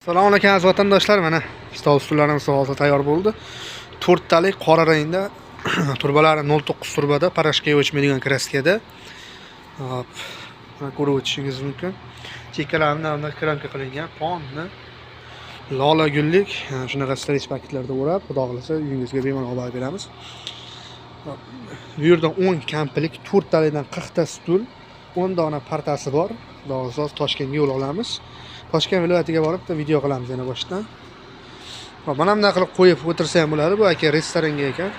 Assalomu alaykum, aziz vatandoshlar. Mana stol stullarimiz hozir tayyor bo'ldi. To'rttalik, qora rangda, turbalari 0.9 turbada, порошка o'chmaydigan краска da. Hop, mana ko'rib o'tishingiz mumkin. Chekkalari bundan кромка qilingan, ponni lola gullik, shunaqa стрейч paketlarda o'rab, xudo xohlasa, uyingizga bemalol olib borib beramiz. Hop, bu yerda 10 komplekt, to'rttalikdan 40 ta stul, 10 dona partasi bor. Xudo xohlasa, hozir Toshkentga yo'l olamiz. Toshkent viloyatiga borib bitta video qilamiz yana boshdan. Hop, mana bunday qilib qo'yib o'tirsa ham bo'ladi. Bu aka restoranga ekan.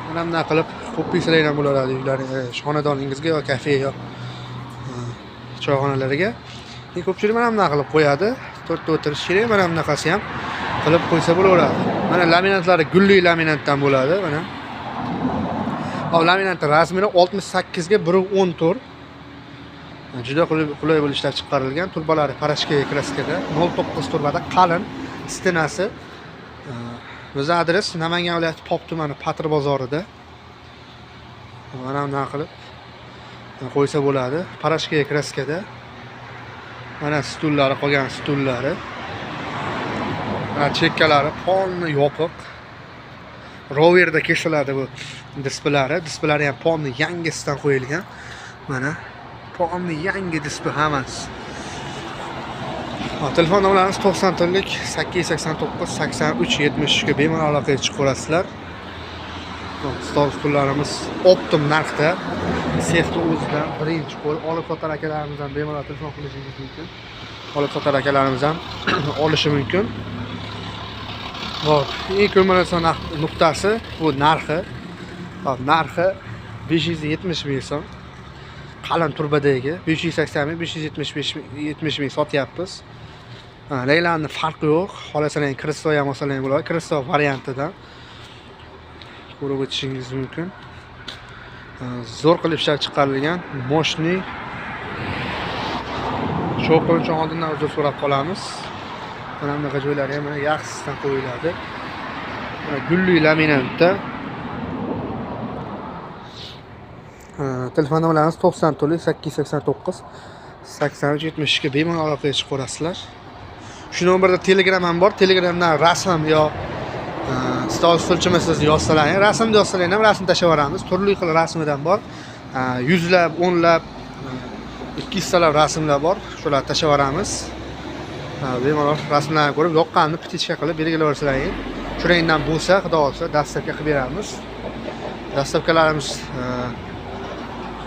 Mana bunday qilib qo'yib qo'ysalar ham bo'ladi uylaring, xonadoningizga yo kafe yo choyxonalarga. Keyin ko'pchilik mana bunday qilib qo'yadi. To'rtta o'tirish kerak, mana bunaqasi ham qilib qo'ysa bo'laveradi. Mana laminatlari gulli laminatdan bo'ladi, mana. Hop, laminatning размер i 68 ga 1.14. Juda qulay bo'lib ishlab chiqarilgan. Turbalari порошка краска da, 0.9 turbada, qalin стена si. Bizni adres Namangan viloyati, Pop tumani, Patir bozorida. Mana bunday qilib qo'ysa bo'ladi. Порошка краска da. Mana stullari, qolgan stullari. Mana chekkalari полный yopiq. Roverda kesiladi bu dispilari. Dispilari ham полный yangisidan qo'yilgan. Mana полный yangi dispi hammasi. Hop, telefon nomerlarimiz 94 889 83 73 ga bemalol aloqaga chiqaverasizlar. Hop, stol stullarimiz оптом narxda. Sexni o'zidan birinchi qo'l olib sotar akalarimizdan bemalol telefon qilishingiz mumkin. Olib sotar akalarimiz ham olishi mumkin. Hop, eng ko'mirasi nuqtasi bu narxi. Hop, narxi 570 ming so'm. Qalin turbadagi 580 ming, 575 ming, 70 ming sotyapmiz. Ha, ranglarni farqi yo'q. Xohlasalar kreslo ham olsalar bo'ladi. Kreslo variantidan ko'rib o'tishingiz mumkin. Ha, zo'r qilib ishlab chiqarilgan, мощный. Shovqin uchun oldindan uzr so'rab qolamiz. Mana bunaqa joylari ham mana yaxshisidan qo'yiladi. Mana gulli laminatda. Ha, telefon nomerlarimiz 94 889 83 72 bemalol aloqaga chiqaverasizlar. Shu nomerda Telegram ham bor. Telegramdan rasm yo stol stulchimisiz yozsalaring, rasmni yozsalaring ham rasm tashlab yuboramiz. Turli xil rasmidan bor. Yuzlab, o'nlab, 200 talab rasmlar bor. Shularni tashlab yuboramiz. Bemalol rasmlarni ko'rib, yoqqanini птичка qilib belgilab yuborsalaring, shu rangdan bo'lsa, xudo xohlasa, доставка qilib beramiz. Доставка larimiz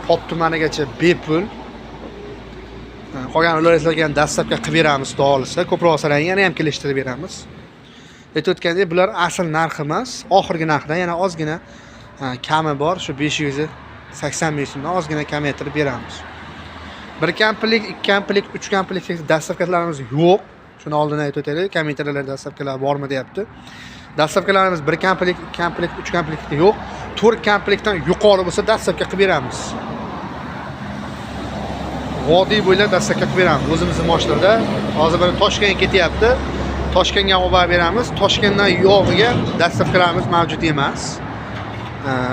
Pop tumanigacha bepul. Qolgan viloyatlarga ham доставка qilib beramiz, xudo xohlasa. Ko'proq olsalar yana ham kelishtirib beramiz. Aytib o'tgandek, bular asl narx emas, oxirgi narxdan yana ozgina kami bor. Shu 580 ming so'mdan ozgina kamaytirib beramiz. Bir komplekt, ikki komplekt, uch komplekt доставка larimiz yo'q. Shuni oldin aytib o'taylik. Kommentariylarda доставка lar bormi deyapti. Доставка larimiz bir komplekt, ikki komplekt, uch komplektda yo'q. To'rt komplektdan yuqori bo'lsa, доставка qilib beramiz. Vodiy bo'ylab доставка qilib beramiz o'zimizni mashinada. Hozir mana Toshkentga ketyapti. Toshkentga olib borib beramiz. Toshkentdan yog'iga доставка larimiz mavjud emas.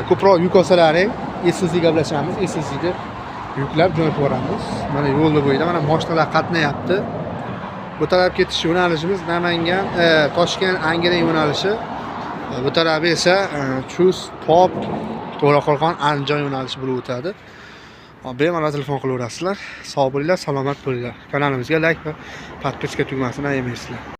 Ko'proq yuk olsalaring, Isuzu'ga gaplashamiz. Isuzu'da yuklab jo'natib yuboramiz. Mana yo'lni bo'yida mana mashinalar qatnayapti. Bu taraf ketish yo'nalishimiz Namangan, Toshkent, Angren yo'nalishi. Bu tarafi esa Chust, Pop, To'raqo'rg'on, Andijon yo'nalishi bo'lib o'tadi. Hop, bemalol telefon qilaverasizlar. Sog' bo'linglar, salomat bo'linglar. Kanalimizga layk va подписка tugmasini ayamaysizlar.